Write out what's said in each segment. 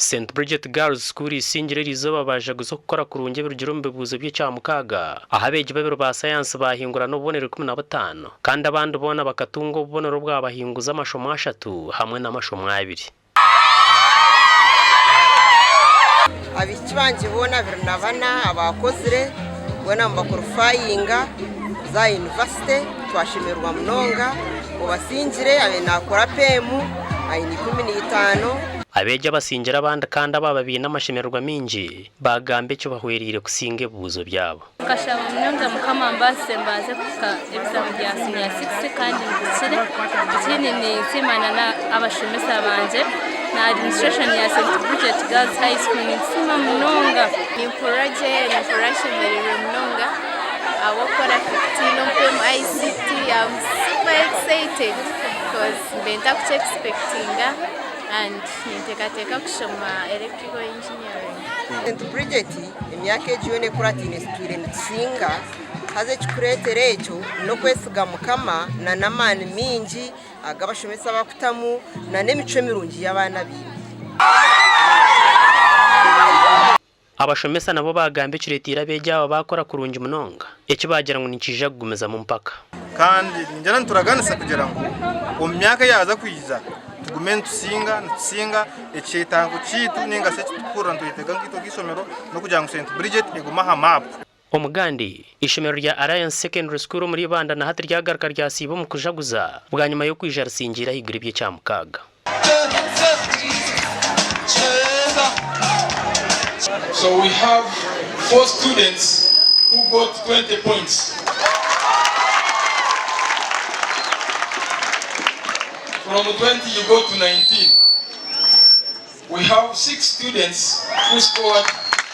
St Bridget Girls School isingire eriizooba baajaguza okukora kurungi ebirugire omu bibuuzo by'ekyamukaaga ahu abeegi babiri ba sayansi baahingura n'obubonero 15 kandi abandi boona bakatunga obubonero obwabahinguza amashomo ashatu hamwe n'amashomo abiri. Abaishiki bangye boona 24 abaakozire boona nibakorifayinga kuza aha yunivasite twashemererwa munonga obasingire abaire naakora peemu aine 15. Abeegi abasingire abandi kandi abaaba baine amashemererwa maingi baagamba ekibahwereire kusinga ebibuuzo byabo. Nkashaba munonga Mukama ambaasise mbanze kuhika ebizamu bya siniya sikisi kandi mbihikire. Ekindi ninsiima na n'abashomesa bangye na administration ya St Bridget Girls High School ninsiima munonga. Nimpurira gye, nimpurira nshemereirwe munonga ahabw'okukora 15 omu PEM ICT. I'm super excited coz mbaire ntakukyexpectinga and ninteekateeka kushoma electrical engineering. St Bridget Emyaka egi yoona ekurataine tutwire nitusinga, haza ekirikureetera ekyo n'okwesiga Mukama n'amaani maingi agu abashomesa barikutamu n'emicwe mirungi y'abaana baine. Abashomesa nabo baagamba ekireeteire abeegi aba baakora kurungi munonga, eki baagira ngu nikiija kugumizamu mpaka. Kandi ningira nituraganisa kugira ngu omu myaka eyaaza kwija tugume nitusinga nitusinga ekyetango kyaitu ninga shi ekitukuhurira nitwetega nkaitwe nk'eishomero n'okugira ngu St Bridget egume aha maapu. Omugandi, Eishomero rya Alliance Secondary School omuri Ibanda na hati ryagaruka ryasiiba omu kujaguza bwanyima y'okwija risingiire ahaiguru eby'ekyamukaaga. So we have 4 students who got 20 points. From 20 you go to 19. We have 6 students who scored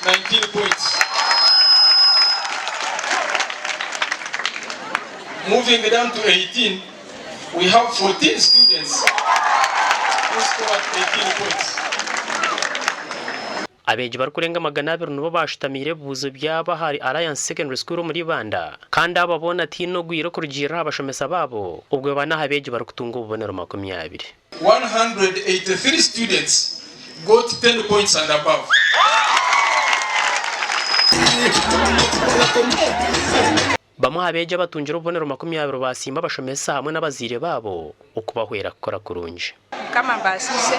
19 points. Moving down to 18, we have 14 students who scored 18 points. Abeegi barikurenga 200 nibo baashutamiire ebibuuzo byabo ahari Alliance Secondary School omuri Ibanda kandi aba boona tihaine ogwire okurugiirira aha bashomesa baabo obwo bana aha beegi barikutunga obubonero 20. 183 students got 10 points and above. Bamwe aha beegi abatungire obubonero 20 baasiima abashomesa hamwe n'abazaire baabo okubahwera kukora kurungi. Mukama ambaasiise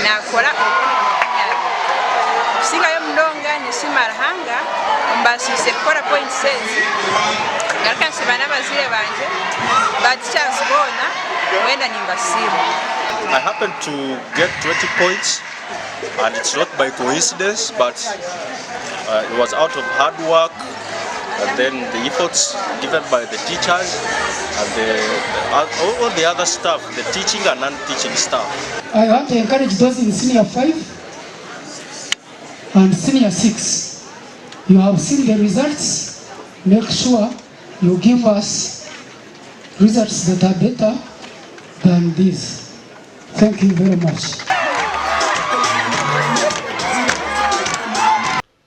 naakora obubonero 20. Okusingayo munonga ninsiima Ruhanga ombaasiise kukora points ezi. Ngaruka nsiima n'abazaire bangye, ba teachers boona, mwena nimbasiima. I happened to get 20 points and it's not by coincidence but it was out of hard work and then the efforts given by the teachers and the, all the other staff, the teaching and non-teaching staff. I want to encourage those in senior 5 and senior 6. You have seen the results. Make sure you give us results that are better than these. Thank you very much.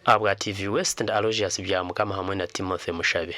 Ahabwa TV West ndi Aloysius Byamukama hamwe na Timothy Mushabe.